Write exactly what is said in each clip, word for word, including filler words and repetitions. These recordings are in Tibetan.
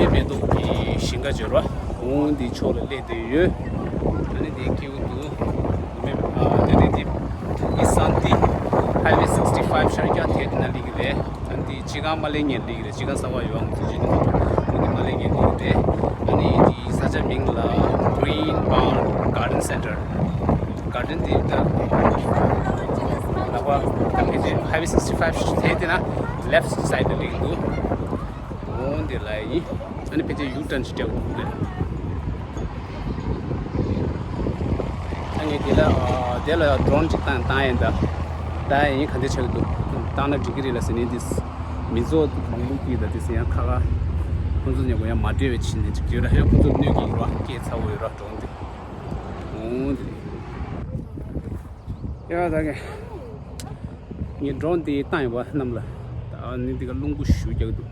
མེ་ཏོག་གི་ཞིང་ཁ་བརྗོད་ར། འོང་འདི་ཕྱོགས་ལ་སླེབས་བསྡད་ཡོད། ཨ་ནི་འདི་སྐྱིད་པོ་འདུག་མེ་ཨ་དེ་ནས་འདི་ཨི་སན་ཏི་ཧའི་ཝེ་སིག་སི་ཕའིབ་ཤར་རྒྱག་དེ་འདི་ན་སླེབས་ཀྱི་རེད། ཨ་ནི་འདི་སྤྱི་ཁང་མ་སླེབས་སྔོན་སླེབས་ཀྱི་རེད། སྤྱི་ཁང་གསར་པ་ཡོད་ཨང་ཚོ་ཅི་འདི་མ་སླེབས་སྔོན་སླེབས་ཀྱི་རེད། ཨ་ནི་འདི་ས་ཆ་མིང་ལ་Green Barn Garden Center། གར་ཌེན་འདི་ད་ལག་པ་ད་ཕལ་ཆེར་ཧའི་ཝེ་སིག་སི་ཕའིབ་དེ་དེ་ན་ལེཕ་སའིཌ་ལ་སླེབས་ཀྱི་འདུག་འོང་འདི་ལ་ཡིན། ཨ་ནི་ཕལ་ཆེར་ཡུ་ཊརན་ཞིག་རྒྱག་དགོས་རེད། ཨ་ངས་དེ་ལ་ཨ་དེ་ལ་ཌོ་རོན་ཅིག་བཏང་བཏང་ཡིན་ད། ད་ཡིན་ག་འདྲ་ཆགས་ཀྱི་འདུག་བཏང་ན་འགྲིག་གི་རེད་ལ་ཟེར་ནས་འདི། མི་ཚོགས་མང་པོ་ཀྱིས་ད་དེ་ཟེར་ཡང་ཁ་ཁ། ཁོང་ཚོ་ཉེ་པོ་ཡང་མ་འདྲེས་པའི་ཕྱིན་ནས་ཅིག་ཡོད་ལ་ཡང་ཁོང་ཚོ་གནོད་ཀྱི་ཡོད་ར་སྐད་ཚ་བོ་ཡོད་ར་ཌོ་རོན་འདི། འོང་འདི། ཡ་ད་གི། ངས་ཌོ་རོན་འདི་བཏང་ཡོད་པ་རྣམས་ལ། ད་ནི་འདི་ག་རླུང་བུ་ཞུ་རྒྱག་འདུག་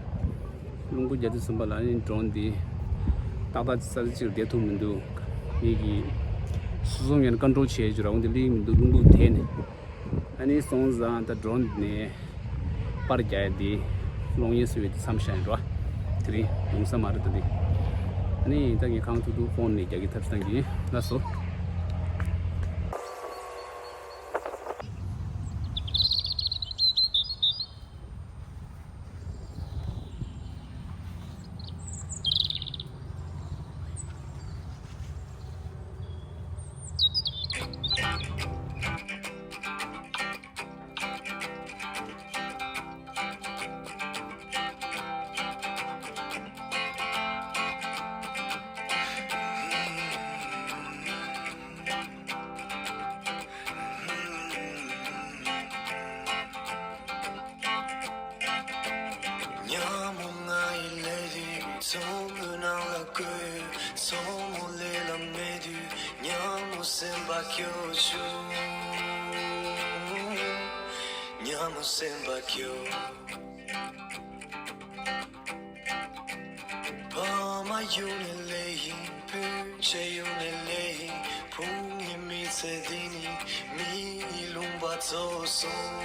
རླུང་བུ་རྒྱག་དུས་ཙམ་པ་ལ་ནི་ཌོ་རོན་འདི་ཏག་ཏག་ས་ཆ་གཅིག་ལ་བསྡད་ཐུབ་མི་འདུག་ངེད་ཀྱིས་སོ་སོ་ངོས་ནས་ཀོན་ཊོལ་བྱས་ཡོད་ར། འོང་འདི་སླེབས་མི་འདུག་རླུང་བུ་དེད་ནས། ཨ་ནི་སོང་ཙང་ད་ཌོ་རོན་ནས་པར་རྒྱག་ཡ་འདི་སློང་ཡས་སུ་ཡོད་དེ་མཚམས་བཞག་ཡིན་ར། དེ་རིང་ཡོང་ས་མ་རེད་ད་འདི། ཨ་ནི་ད་ངས་གང་ཐུབ་ཐུབ་ཕོན་ནས་རྒྱག་གི་ཐབས་བཏང་གི་ཡིན་ལགས་སོ། ཉ་མོ་ང་ཡི་ལས་རིགས་མཚོ་མོའི་ནང་ལ་བཀོད། མཚོ་མོ་ལས་ལ་མེད་དུས་ཉ་མོ་སེམས་པ་སྐྱོ་བྱུང་། ཉ་མོ་སེམས་པ་སྐྱོ། ཕ་མ་ཡོང་ནས་ལས་ཡིན། སྤུན་མཆེད་ཡོང་ནས་ལས་ཡིན། ཕུང་ཡིན་མི་ཚེ་འདི་ནི་མི་ཡི་ལུང་པ་རྫོགས་སོང་།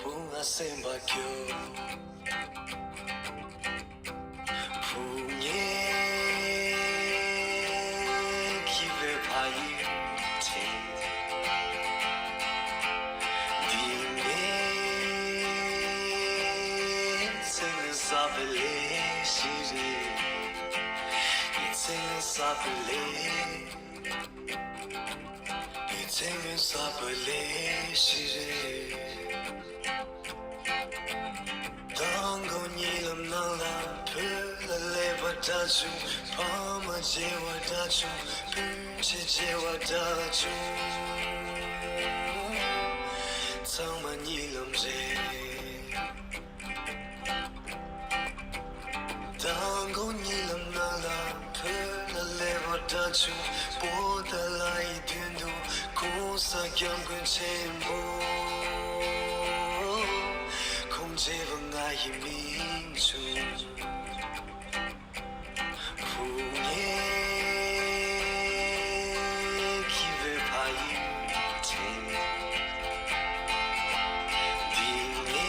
བུ་ང་སེམས་པ་སྐྱོ། བུ་ངས་ཁྱི་བའི་ཕ་ཡུལ་དྲན། འདི་ངའི་ཚེ་སྔོན་བསགས་པའི་ལས་ཤིག་རེད། ངའི་ཚེ་སྔོན་བསགས་པའི་ལས། ངའི་ཚེ་སྔོན་བསགས་པའི་ལས་ཤིག་རེད། མདང་དགོང་གཉིད་ལམ་ནང་ལ་བོད་ལ་སླེབས་པ་འདྲ་བྱུང་། ཕ་མ་མཇལ་བ་འདྲ་བྱུང་། སྤུན་མཆེད་མཇལ་བ་འདྲ་བྱུང་། ཚང་མ་གཉིད་ལམ་རེད། མདང་དགོང་གཉིད་ལམ་ནང་ལ་བོད་ལ་སླེབས་པ་འདྲ་བྱུང་། པོ་ཏཱ་ལ་ཡི་མདུན་དུ་གོང་ས་སྐྱབས་མགོན་ཆེན་པོ་ཁོང་མཇལ་བ་ང་ཡི་མིག་བྱུང་། བུ་ངས་ཁྱི་བའི་ཕ་ཡུལ་དྲན། འདི་ངའི་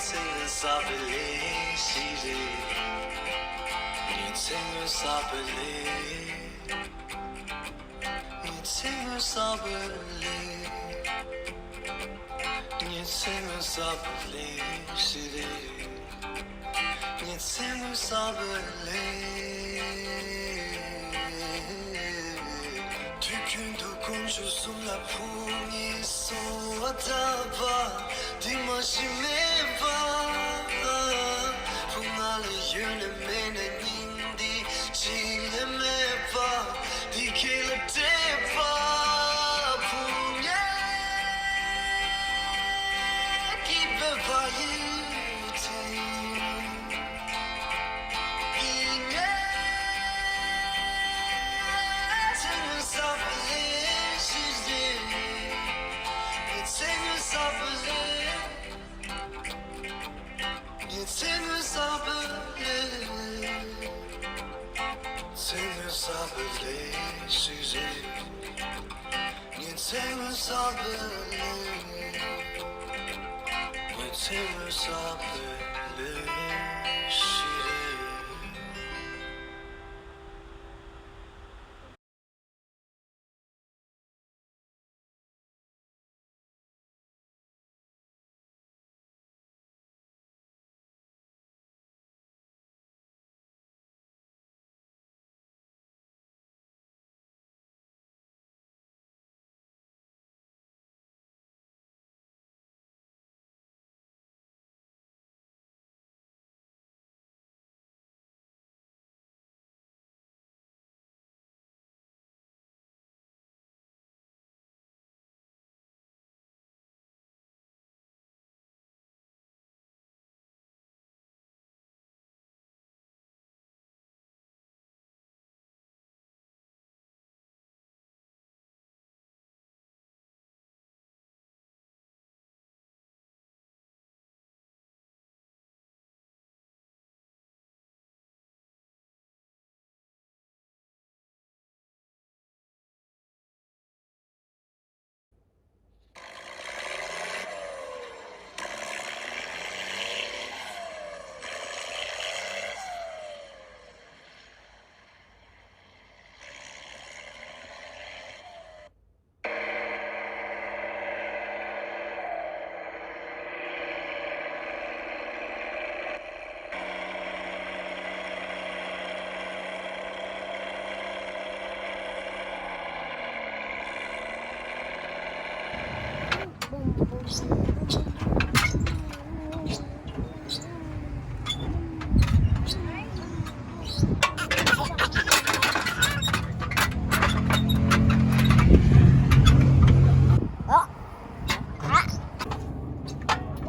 ཚེ་སྔོན་བསགས་པའི་ལས་ཤིག་རེད། ངའི་ཚེ་སྔོན་བསགས་པའི་ལས། ངའི་ཚེ་སྔོན་བསགས་པའི་ལས། ངའི་ཚེ་སྔོན་བསགས་པའི་ལས་ཤིག་རེད། ངའི་ཚེ་སྔོན་བསགས་པའི་ལས། དུས་རྒྱུན་དུ་དཀོན་མཆོག་གསུམ་ལ་ཕུང་ངེས་སོ་བ་ད་བ། འདི་མ་གཞི་མེད་པ། བུ་ང་ལ་ཡོད་ན་མེད་ན་སྙིང་འདི་གཅིག་ལས་མེད་པ། འདི་ཁྱེད་ལ་སྤྲད་པ། བུ་ངས་ཁྱི་བའི་ཕ་ཡུལ་དྲན། འདི་ངའི་ཚེ་སྔོན་བསགས་པའི་ལས་ཤིག་རེད། ངའི་ཚེ་སྔོན་བསགས་པའི་ལས། ངའི་ཚེ་སྔོན་བསགས་པའི་ལས། ཚེ་སྔོན་བསགས་པའི་ལས་ཤིག་རེད། ངའི་ཚེ་སྔོན་བསགས་པའི་ལས། ངའི་ཚེ་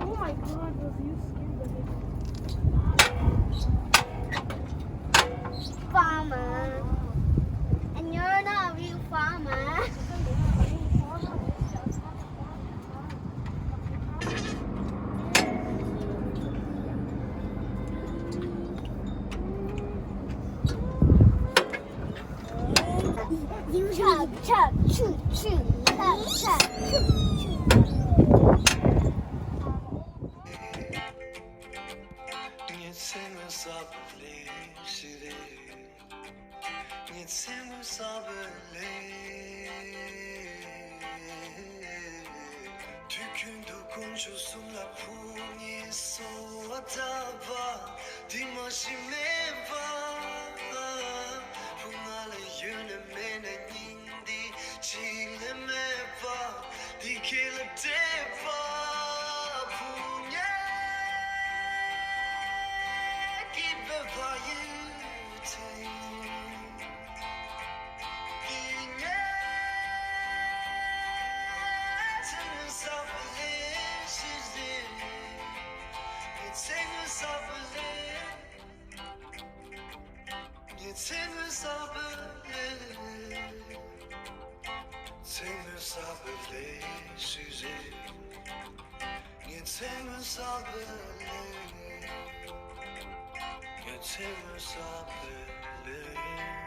Oh my God, was you scared of it? Farmer. And you're not a real farmer. Chop, chop, chew, chew, chop, chop, chew, chew. དུས་རྒྱུན་དུ་དཀོན་མཆོག་གསུམ་ལ་ཕུང་ངེས་གསོལ་བ་བཏབ་པ། འདི་མ་ཤི་མེད་པ། ཕུང་ང་ལ་ཡོད་ན་མེད་ན་སྙིང་འདི་གཅིག་ལས་མེད་པ། འདི་སྐད་ལ་དད་པ་ཕུང་ངེས་ཀྱི་བོད་པ་ཡུལ་དེ།